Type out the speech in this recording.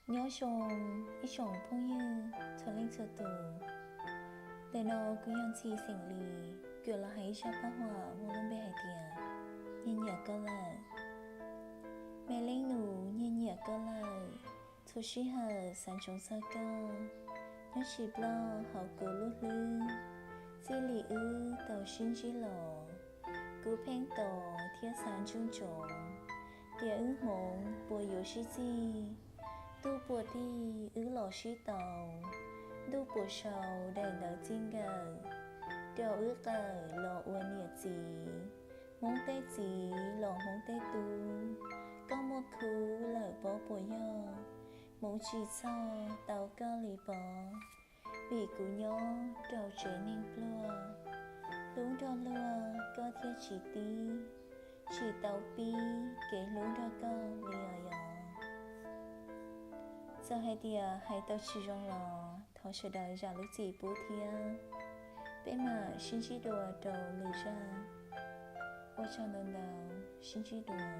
Nyob zoo ib tsoom phooj ywg txhua leej txhua tus. Ntawm no kuv yog Ntxhi xeem Lis, kuv los hais ib zaj paj huam muaj lub npe hais tias Nyiam nyiam koj lawm. Me leej nus, nyiam nyiam koj lawm, txhua sij hawm xav ntsoov txog koj, nyob tsis ploj hauv kuv lub hlwb. Txij li wb tau sib ntsib los, kuv pheej tos thiab xav ntsoov ntsoov, tias wb hmoov puas yuav sib txig. Ntuj puas tig wb los sib tau, ntuj puas sau daim ntawv txij nkawm, rau wb qawm los ua niam txiv. Hmoob tej txiv los Hmoob tej tub, koj muaj khub lawm pob puas yog, hmoov tsis txog tau koj li pob. Vim kuv nyob rau tsev neeg pluag, hlub nrog luag koj thiaj tsis tib, tsis tau pib kev hlub nrog koj li os yog. Txawm hais tias hais tau tsis zoo los thov sawv daws zam lub txim pub thiab. Peb mam sib ntsib dua rau lwm zaj. Ua tsaug ntau ntau, sib ntsib dua.